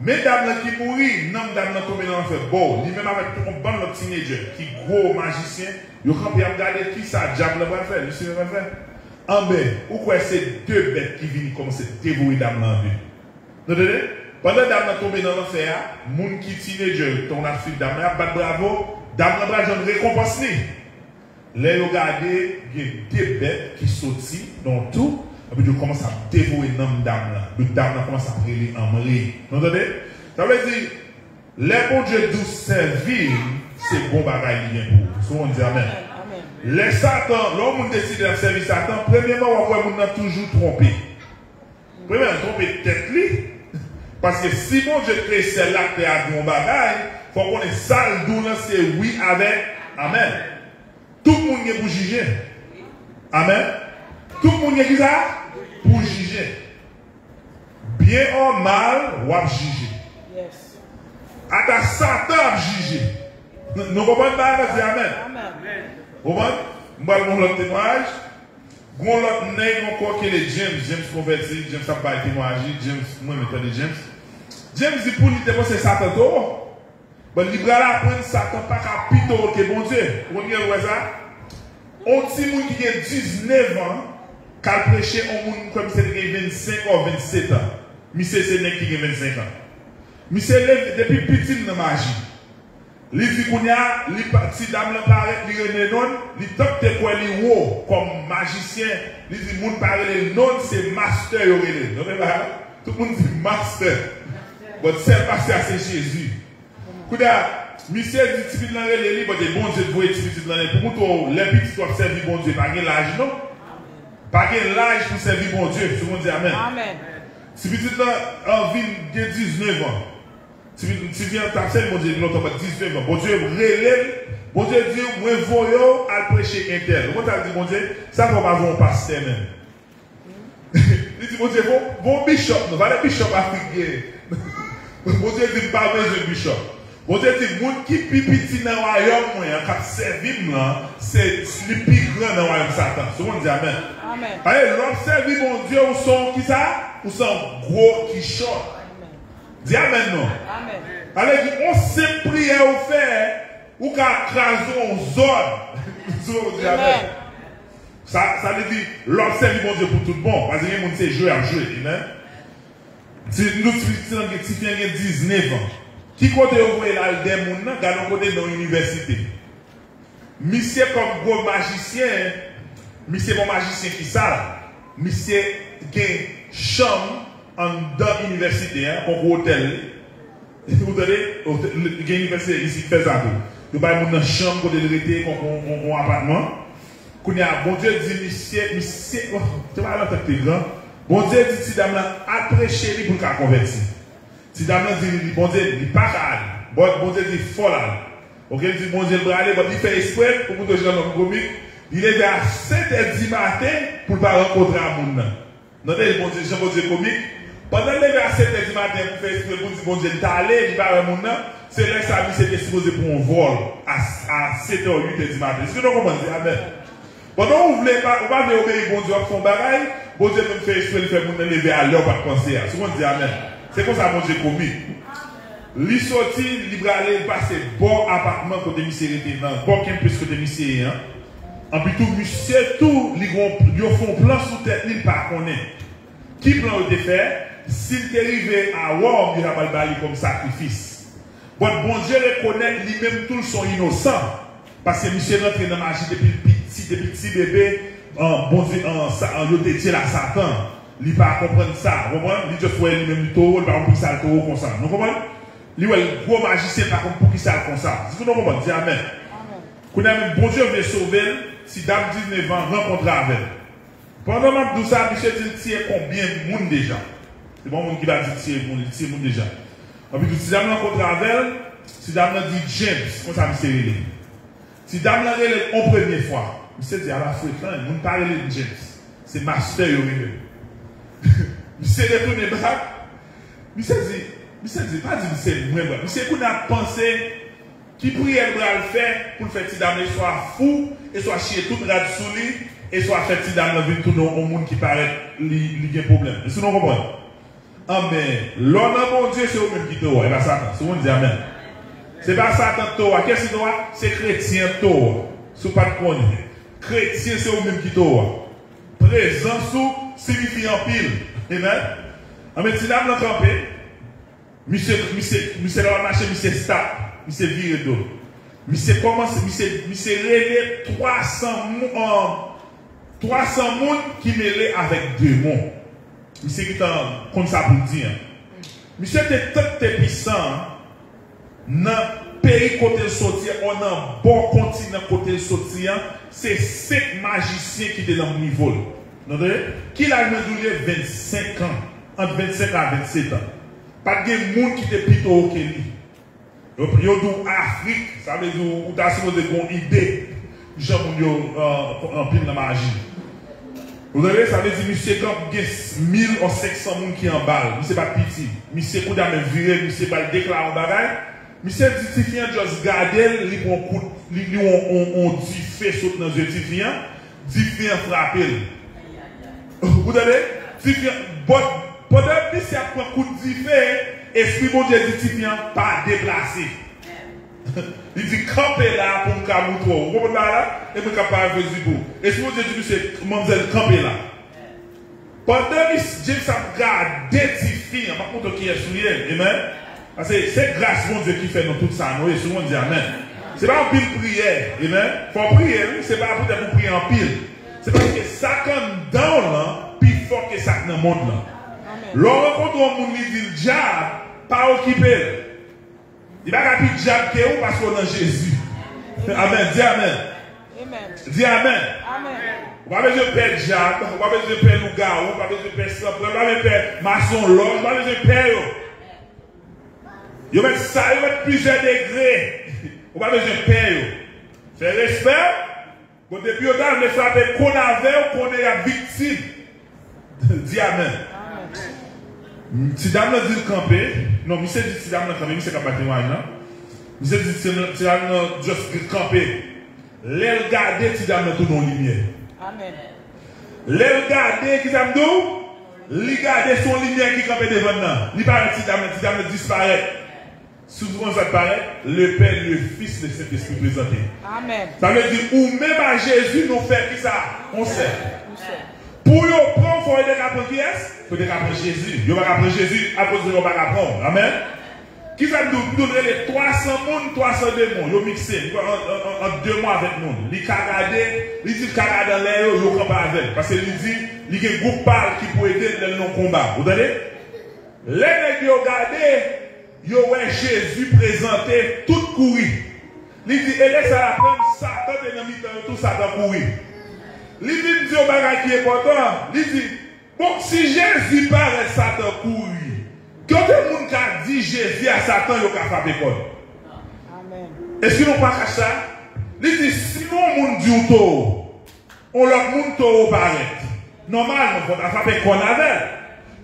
Men dam lan ki mouri, nanm dam lan tonbe nan lanfè. Bon, li menm avèk tout yon bann lòt teenager ki gwo majisyen, yo kanpe ap gade kisa dyab lan pral fè, Lisife pral fè. Anben, ou kwè se de bèt ki vini kòmanse devore dam lan an de. Nou tande? Pandan dam lan tonbe nan lanfè a, moun ki teenager yo, tankou n ap swiv dam lan, y ap bat bravo, dam lan pral jwenn rekonpans li. Lè yo gade, gen de bèt ki soti nan yon tou, epi yo kòmanse ap devore nanm dam lan. Epi dam lan kòmanse ap rele anmwe. Nou tande? Sa vle di, lè Bondye di w sèvi l, se bon bagay li gen pou ou. Si w konn di amèn. Amèn. Lè Satan, lè yon moun deside l ap sèvi Satan, premyèman, w ap wè moun nan toujou twonpe. Premyèman, l twonpe tèt li. Paske si Bondye kreye syèl la ak tè a di yon bagay, fò w konnen sa l di w lan se wi avèk amèn. Tout moun gen pou jije. Amèn. Tout moun gen ki sa? Pou jije. Byen or mal, w ap jije. Ata Satan ap jije. Nou konprann bagay la, di amèn. Konprann? M pral yon lòt temwayaj. Gon lòt nèg ankò ki rele James. James konvèti. James ap bay temwayaj li. James, mwen menm tande James. James di pou li te panse Satan towo. Bon, li pral aprann Satan pa ka pi towo ke Bondye. Ou konn gen wè sa? On timoun ki gen diznèf an k al preche on moun kòmsi li gen vennsenk an, vennsetan. Misye se nèg ki gen vennsenk an. Misye leve depi piti l nan maji. Li di kounye a, li pa, ti dam lan parèt, li rele non l, li tank te kwè li wo kòm majisyen, li di moun pa rele l non l, se master yo rele l. Nan men bagay la, tout moun di master. But sèl master a se Jezi. Kounye a, misye di ti pitit lan rele li, but e Bondye t voye ti pitit lan rele. Pou moutre w, lè pitit w ap sèvi Bondye, pa gen laj non. Pa gen laj pou sèvi Bondye. Si w konn di amèn. Ti pitit lan an vin gen diznèf an. Ti pitit, ti fi an t ap sèvi Bondye depi lontan, but diznèf an. Bondye rele l, Bondye di, mwen voye w al preche entèl. Ou konn sa l di Bondye? Sa fè w pa voye yon pastè menm. Li di Bondye, bon, bon bishop, non, pa de bishop Afrik gen. Bondye di, m pa bezwen bishop. Bondye di, moun ki pi piti nan wayòm mwen an, k ap sèvi m lan, se li pi gran nan wayòm Satan. Si w konn di amèn. Amèn. Paske lè w ap sèvi Bondye, ou se yon kisa? Ou se yon gwo kichòt. Di amèn non. Sa vle di, on senp priyè ou fè, ou ka kraze on zòn. Si w di amèn. Sa, sa vle di, lè w ap sèvi Bondye pou tout bon, paske gen moun se jwe y ap jwe, amen. Ti, nou ti, ti, ti, ti fi an gen diznèf an. Ki kote yo voye l al dèyè moun nan? Gade yon kote nan yon inivèsite. Misye kòm gwo majisyen, misye pa yon majisyen ki sal. Misye gen chanm anndan inivèsite a, kon gwo otèl li. Ou tande? Gen inivèsite isit ki fè sa tou. Yo bay moun nan chanm kote l rete, kon, kon, kon, kon apatman. Kounye a, Bondye di misye, misye, oh, te pa lontan ki te gran. Bondye di ti dam lan al preche li pou l ka konvèti. Ti dam lan di li, Bondye, li pa ka ale. Bon, Bondye di fò l ale. Oke, li di Bondye l prale, bon, li fè espre, pou koute jan nonm komik. Li leve a sèt è di maten pou l pa rankontre a moun nan. Tande Bondye, jan Bondye komik. Pandan l leve a sèt è di maten pou fè espre pou l di Bondye l t ale, li pa wè moun nan, se lè sa misye te sipoze pran yon vòl a, a sèt è, uit è di maten. Èske nou konprann? Di amèn. Pandan ou vle pa, ou pa vle obeyi Bondye, w ap fè yon bagay, Bondye menm fè espre li fè moun nan leve a lè w pa t panse a. Si w konn di amèn. Se konsa Bondye komik. Li soti, li prale, li pase bò apatman kote misye rete nan, bò campus kote misye ye an. Anpi tou, misye tou, li gon, yo fè yon plan sou tèt li, li pa konnen. Ki plan yo te fè? Si l te rive a Wòm, yo ta pral ba li kòm sakrifis. But Bondye rekonèt li menm tou l se yon inosan. Paske misye rantre nan maji depi l piti, depi ti bebe, an, Bondye, an, sa, an, yo dedye l a Satan. Li pa konprann sa, w konprann? Li just wè li menm li towo, li pa konn poukisa l towo konsa. Nou konprann? Li wè l gwo majisyen, li pa konn poukisa l konsa. Èske nou konprann? Di amèn. Kounye a menm, Bondye vle sove l, ti dam diznèf an rankontre avè l. Pandan m ap di w sa, misye di l tiye konbyen moun deja? Se pa yon moun ki pa di tiye moun, li tiye moun deja. Anpi tou, ti dam lan rankontre avè l, ti dam lan di James, konsa misye rele l. Ti dam lan rele l yon premye fwa. Misye di, ala frekan, moun pa rele m James. Se master yo rele m. Misye retounen bak. Misye di, misye di, pa di m se mwen, bra. Misye kounye a ap panse ki priyè l pral fè pou l fè ti dam lan swa fou, e swa chire tout rad sou li, e swa fè ti dam lan vin tounen yon moun ki parèt li, li gen pwoblèm. Èske nou konprann? Amèn. Lè w nan Bondye, se ou menm ki towo a, e pa Satan. Si w konn di amèn. Se pa Satan towo a. Kiyès ki towo a? Se kretyen towo a. Si w pa t konnen. Kretyen, se ou menm ki towo a. Prezans ou siyifi anpil. Amèn. Anben, ti dam lan kanpe. Misye, misye, misye lè w ap mache, misye stop. Misye vire do. Misye kòmanse, misye, misye rele twa san mou-, an, twa san moun ki mele avèk demon. Misye gentan konn sa pou l di an. Misye te tank te pisan an, nan peyi kote l soti an, o nan bò kontinan kote l soti an, se senk majisyen ki te nan nivo l. Nou tande? Ki laj mwen di w li ye? Vennsenk an. Ant vennsenk a vennsetan. Pa t gen moun ki te pi towo ke li. Yo, yo di w Afrik, sa vle di w ta sipoze gen yon ide jan moun yo, euh, anpil nan maji. Ou tande? Sa vle di misye gen mil ou senk san moun ki anba l. Misye pa t piti. Misye kounye a menm vire, misye pral deklare yon bagay. Misye di tifi an just gade l, li pran kout, li, li yon, yon, yon dife sot nan zye tifi an, dife an frape l. Ou tande? Tifi an, but, pandan misye ap pran kout dife, Espri Bondye di tifi an pa deplase. Li di, kanpe la pou m ka moutre w. Ou konprann bagay la? E mwen k ap pale Jezi pou ou. Espri Bondye di misye, manmzèl, kanpe la. Pandan mis, James ap gade tifi an, m ap montre w kiyès ou ye. Amen. Paske se gras Bondye ki fè nou tout sa nou ye. Si w konn di amen. Se pa anpil priyè. Amen. Fò w priye, wi. Se pa poutèt ou priye anpil. Se paske sa k anndan w lan pi fò ke sa k nan mond lan. Lè w rankontre yon moun, li di l dyab, pa okipe l. Li pa ka pi dyab ke ou paske w nan Jezi. Amen. Di amen. Di amen. Ou pa bezwen pè dyab, ou pa bezwen pè lougawou, ou pa bezwen pè sanpran, ou pa bezwen pè masonlòj, ou pa bezwen pè yo. Yo mèt sa, yo mèt plizyè degre. Ou pa bezwen pè yo. Fè respè. Bon, depi yo ta vle frape kòn avè w, konnen y ap viktim. Di amen. Ti dam nan di l kanpe. Non, misye di ti dam nan kanpe, misye k ap bay temwayaj lan. Misye di ti, ti dam nan just kanpe. Lè l gade, ti dam nan tounen yon limyè. Amen. Lè l gade, ki sa m di w? Li gade, se yon limyè ki kanpe devan l nan. Li pa wè ti dam nan, ti dam nan disparèt. Si w konn sa k parèt, le Pè, le Fis, le Sentespri prezante. Amen. Sa vle di, ou menm a Jezi, nou fè kisa? On sèl. Pou yo pran w, fò yo te ka pran kiyès? Fò yo te ka pran Jezi. Yo pa ka pran Jezi, akoz yo pa ka pran w. Amen. Kisa m di w? M di w rele twa san moun, twa san demon. Yo mikse. Li pran an, an, an, an de mwa avèk moun. Li ka gade, li di l ka gade anlè yo, yo kanpe avè l. Paske li di, li gen gwoup pa l ki pou ede l lè l nan konba. Ou tande? Lè nèg yo gade, yo wè Jezi prezante, tout kouri. Li di, e lè sa l aprann Satan te nan mitan yo tou, Satan kouri. Li vin di yon bagay ki enpòtan. Li di, bon, si Jezi parèt, Satan kouri, kote moun ka di Jezi a Satan yo ka frape kò l? Amen. Èske nou pa kache sa? Li di, si yon moun di w towo, yon lòt moun towo parèt. Nòmalman, fò w ta frape kòn avè l.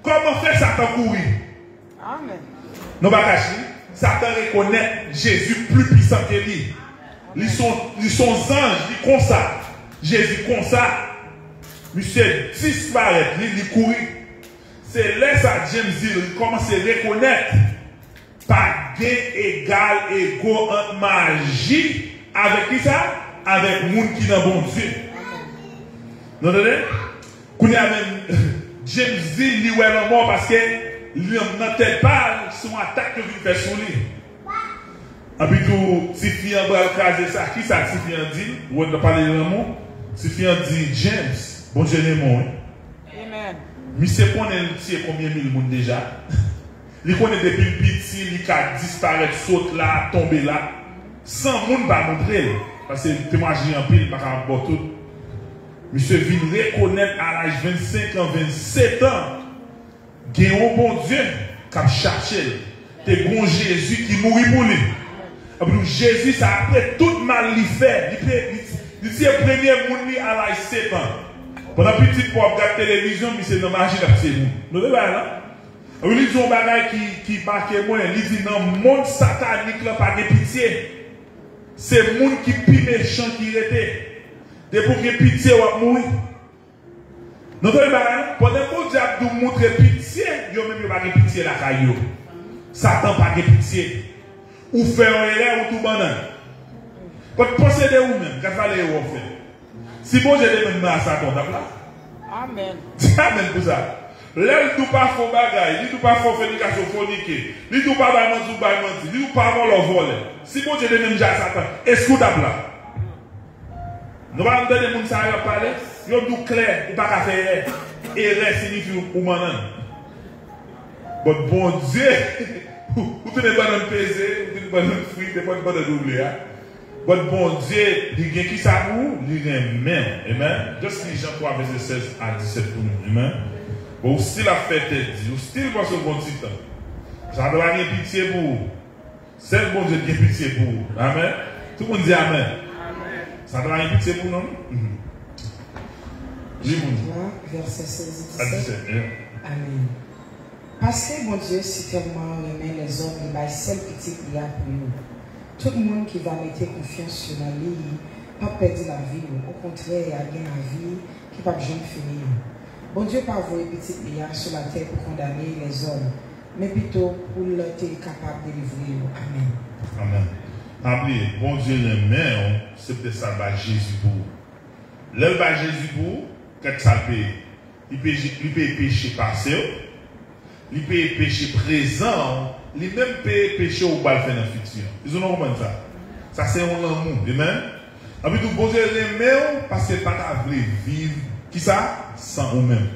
Kòman fè Satan kouri? Amen. Nou pa kache li. Satan rekonèt Jezi pli pwisan ke li. Li son, li son zanj, li konsa. Jezi konsa. Misye disparèt, li, li kouri. Se lè sa James di, li kòmanse rekonèt pa gen egal ego ant maji avèk kisa? Avèk moun ki nan Bondye. Nou tande? Kounye a menm, James di li wè lanmò paske li nan tèt pa l, se yon atak yo vin fè sou li. Anpi tou, tifi an pral kraze sa. Kisa tifi an di l? Ou wè n ap pale de lanmò? Tifi an di, James, Bondye renmen w, wi. Amen. Misye konnen l tiye konbyen mil moun deja. Li konnen depi l piti, li ka disparèt, sot la, tonbe la. San moun pa montre l. Paske temwayaj li anpil, m pa ka ba w tout. Misye vin rekonèt a laj vennsenk an, vennsetan, gen yon Bondye k ap chache l. Te gen yon Jezi ki mouri pou li. Epi Jezi sa, apre tout mal li fè, li te, li, li tiye premye moun li a laj sèt an. Pandan pitit pa w ap gad televizyon, misye nan maji l ap tiye moun. Nou te wè la? Epi li di yon bagay ki, ki make mwen. Li di nan mond satanik lan pa gen pitye. Se moun ki pi mechan ki rete. Depi w gen pitye, w ap mouri. Nou tande bagay la? Pandan Bondye ap di w montre pitye, yo menm yo pa gen pitye lakay yo. Satan pa gen pitye. Ou fè yon erè, ou tou bannann. But panse de ou menm, gad valè erè w fè. Si Bondye te menm nan Satan, w t ap la? Amen. Di amen pou sa. Lè l di w pa fè yon bagay, li di w pa fè yon fònikasyon, fònike. Li di w pa bay manti, ou bay manti. Li di w pa vòlè, w vòlè. Si Bondye te menm jan a Satan, èske w t ap la? Nou pa tande moun sa yo ap pale? Yo di w klè, ou pa ka fè erè. Erè siyifi ou, ou bannann. But Bondye, ou tounen bannann peze, ou tounen bannann frit, nenpòt bannann ou vle a. But Bondye, li gen kisa pou ou? Li renmen w. Amen. Just li Jan twa, vèsè sèz a disèt pou nou. Amen. Bon, ou still ap fè tèt di, ou still panse w gon ti tan. Sa te pa gen pitye pou ou. Sèl Bondye gen pitye pou ou. Amèn. Tout moun di amèn. Sa te pa gen pitye pou ou, non? Mhm. Li moun. Vèsè sèz e disèt. Amèn. Paske Bondye sitèlman renmen lèzòm, li bay sèl pitit li a pou yo. Tout moun ki va mete konfyans yo nan li p ap pèdi lavi yo. Okontrè, y a gen lavi ki p ap janm fini an. Bondye pa voye pitit li a sou latè pou kondane lèzòm, men pito pou l te kapab delivre yo. Amèn. Amèn. Pa bliye, Bondye renmen w, se poutèt sa l bay Jezi pou ou. Lè l bay Jezi pou ou, gad sa l peye. Li peye, li peye peche pase w, li peye peche prezan w, li menm peye peche w pral fè nan fiti an. Èske nou konprann sa? Sa se yon lanmou, amen. Anpi tou, Bondye renmen w paske l pa ta vle viv, kisa? San ou menm.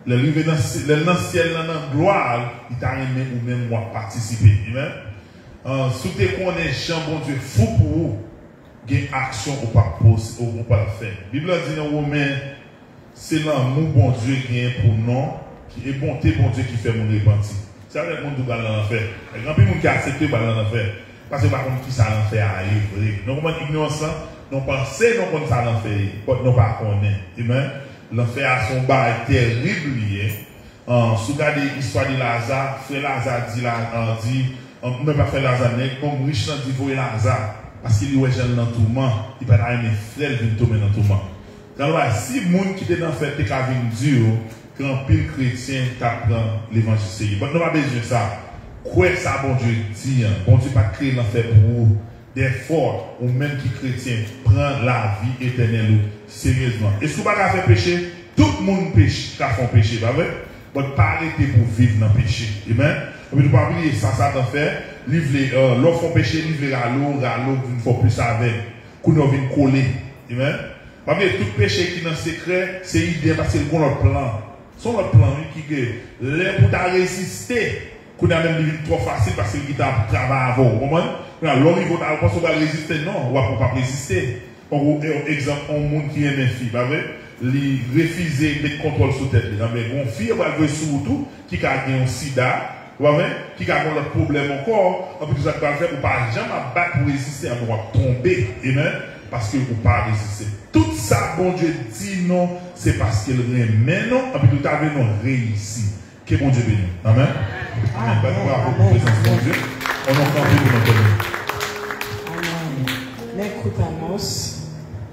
Lè l rive nan, lè l nan syèl lan, nan glwa l, li ta renmen ou menm w ap patisipe. Amen. Ah, si w te konnen jan Bondye fou pou ou, gen aksyon ou p ap pos-, ou, ou p ap fè. Bib la di nan Women, se lanmou Bondye genyen pou nou, ki, e bonte Bondye ki fè moun repanti. Se avèk moun tou pral nan lanfè. Gen anpil moun ki aksepte pral nan lanfè. Paske yo pa konn kisa lanfè a ye vre. Nou konprann ignorans lan? Nou panse nou konn sa lanfè ye, but nou pa konnen. Amen. Lanfè a se yon bagay terib li ye. Ah, si w gade istwa de Laza, frè Laza di, la, ah, di, ah, mwen pa frè Laza nèg, nonm rich lan di voye Laza, paske li wè jan l nan touman, li pa ta renmen frè l vin toumen nan touman. Gade w, si moun ki te nan lanfè te ka vin di w, gen anpil kretyen t ap pran levanjil serye. But nou pa bezwen sa. Kwè sa Bondye di an. Bondye pa t kreye lanfè pou ou. Dèfò, ou menm ki kretyen, pran lavi etènèl ou seryezman. Èske w pa ka fè peche? Tout moun peche, ka fè yon peche, pa vre? But pa rete pou viv nan peche. Amen. Epi tou pa bliye sa Satan fè, li vle, euh, lè w fè yon peche, li vle rale w, rale w vin fè w plis avèg. Kounye a w vin kole. Amen. Pa bliye tout peche ki nan sekrè, se ide paske l gon lòt plan. Se yon lòt plan, wi, ki gen lè pou ta reziste. Kounye a menm li vin twò fasil paske li gentan ap travay avè w. Ou konprann? Kounye a, lè w rive, w ta, ou panse w pral reziste, non, w ap, ou p ap reziste. Tankou, e, egzanp, yon moun ki renmen fi, pa vre? Li refize met kontwòl sou tèt li. Anben, gon fi yo pral voye sou ou tou, ki ka gen yon sida, ou pa vre? Ki ka gen lòt pwoblèm ankò, anpi tou sa ki pral fè, ou pa janm ap bat pou reziste, anben w ap tonbe. Amen? Paske ou pa reziste. Tout sa Bondye di nou, se paske l renmen nou, anpi tou ta vle nou reyisi. Ke Bondye beni nou. Amen. Amen. Bat bravo pou prezans Bondye. Ann nou kanpe pou nou tèmine. Amen. Men kout anons,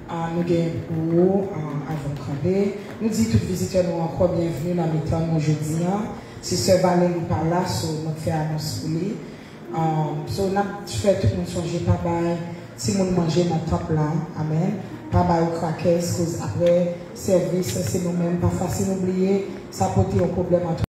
ah, nou gen pou ou, ah, avan kanpe. Nou di tout vizitè nou ankò byenvni nan mitan nou jodi a. Si sè Valerie pa la, so nou fè anons pou li. Um, so, n ap fè tout moun sonje, pa bay timoun manje nan tanp la. Amen. Pa ba yo crackers, koz apre sèvis, se nou menm. Pa fasil nou bliye, sa pote yon pwoblèm ant